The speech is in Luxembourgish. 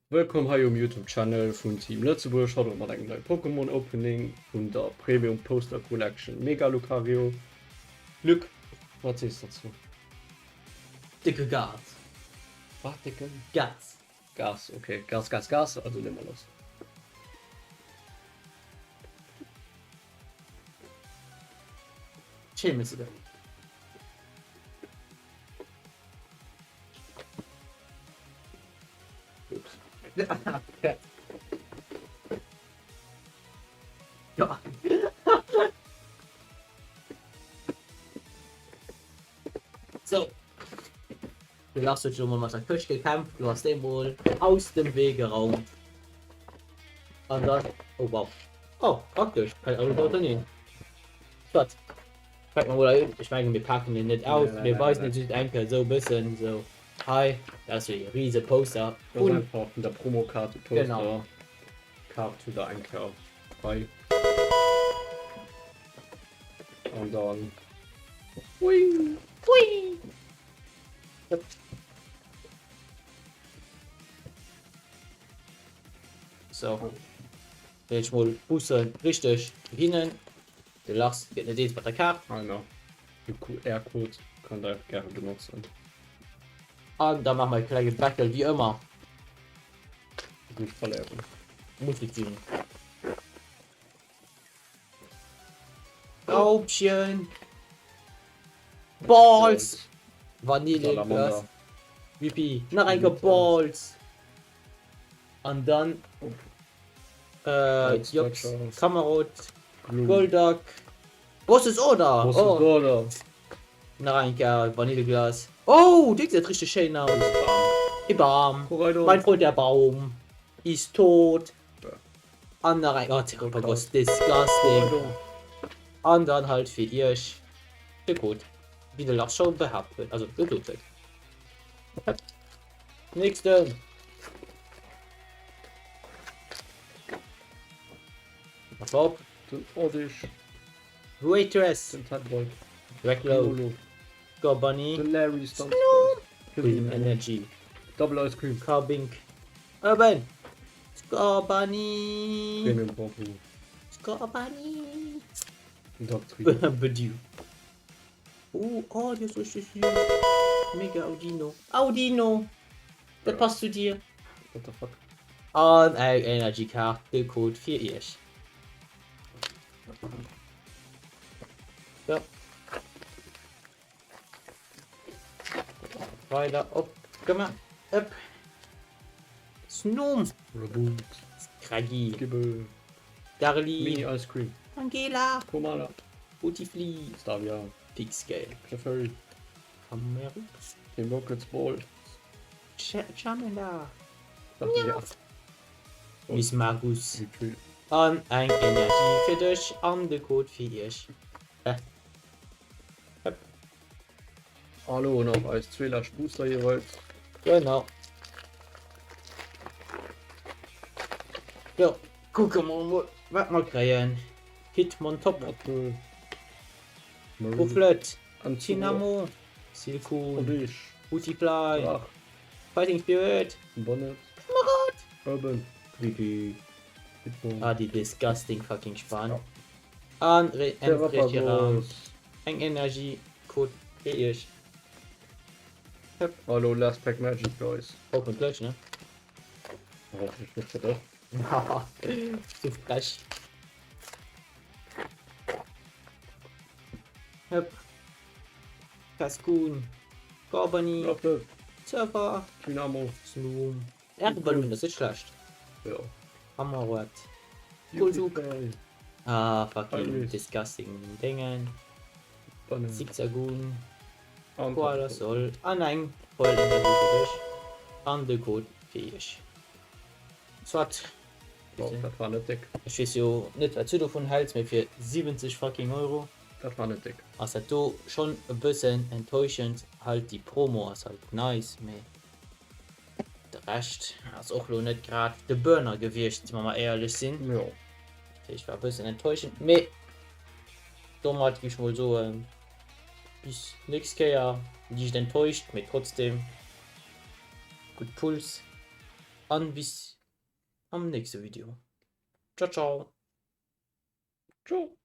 Wëllkomm hei um Youtube Channel vun Team Lëtzebuerg, haut mat engem neie Pokémon Opening vun der Premium Poster Collection Mega Lucario. Luc, wat sees dozou? Dicke Gas. Wat dicke? Gas. Gas, ok. Gas, Gas, Gas, also leeë mer lass. Schéin, mess de. Ups. Ja. So. Du hast huet jo mol mat der Këscht gekämpft, du hast déi mol aus dem Wee geraumt. An dann, oh wow. Oh, praktesch, kann ich alles auserneen. Soit. Packen mer mol hei, ech mengen mir paken den net aus, mir weisen et just eng Kéier esou e bëssen esou hei, dat ass jo e riese Poster Dat ass einfach vun der Promokaart de Poster. Genau. Kaart hutt der eng Kéier hei. An dann Hui! Hui! So. Wéi ech mol d'Bussen richteg hinnen. De Lars gëtt net eens mat der Kaart. Genau. De QR-Code kann der gäre benotzen. An da maache mer e klenge Battle wéi ëmmer. Nicht verléieren. Muss et sinn. Raubchen. Balls. Vanilleglas. Wipi. Nach eng Kéier Balls. An dann äh, Jops, Kamerod, Goldak, Bosses Order! Bosses oh. Order! Nach eng Kéier Vanilleglas. Oh, déi gesäit richteg schéin aus. Ibam. Mein Freund der Baum ist tot. An nach eng, oh, Terrapagos, disgusting. An dann halt fir iech de Code, wéi de Lars scho behaapt huet, also gesot huet. Nächsten. Pass op. Den Oddish. Waitress. Den Tadbulb. Dracklow. Gorbunny. Den Larry Stump. Prism Energy. Double Ice Cream. Carbink. Urban. Scorbunny. Premium Bamboo. Scorbunny. Doctrine. Bedieu. Oh, oh, déi ass richteg süß. Mega Audino. Audino! Dat passt zu dir. What the fuck? An eng Energy Kaart, de Code fir iech. So. Weider op gemaach. Up. Snom. Reboot. Scraggy. Gibbel. Darli. Mini Ice Cream. Angela. Komala. Bootyfly. Staria. Pixgale. Clefairy. Camerupt. Team Rockets Ball. Charmander. Ja. Miss Magus. An eng Energie fir dech an de Code fir iech. Äh. Hëpp. Hallo nach eis zwee lescht Booster jeweils. Genau. So, kucke mer mol, wat mer kréien. Hitmontop. Bufflet. Tynamo. Silcoon. Bootyfly. Fighting Spirit. Bonnet. Kamerad. Urban. Creepy. Ah, déi disgusting fucking Span. An Re Eng Energie Code fir iech. Hëpp. Hallo Last Pack Magic Guys. Hoffentlech ne? Hoffentlech net fir dech. Zu frech. Hëpp. Cascoon. Gorbany. Surfer. Dynamo. Snoom. Erdballon ass net schlecht. Jo. Hammerwert. Kulsuk. Ah, fucking disgusting Dingen. Zigzagoon. Koala Sol. An eng voll Energie fir dech. An de Code fir iech. Soit. Bon, dat war net déck. Ech weess jo net wat du dovun häls, mee fir 70 fucking Euro. Dat war net déck. Ass dat do schonn e bëssen enttäuschend. Halt déi Promo ass halt nice, mee. De Rescht ass och lo net grad de Burner gewiescht, wa mer éierlech sinn. Jo. Dat heescht, war e bëssen enttäuschend, mee domat géif ech mol soen, bis nächst Kéier. Liicht enttäuscht, mee trotzdem gutt Puls. An bis am nächste Video. Ciao ciao. Ciao.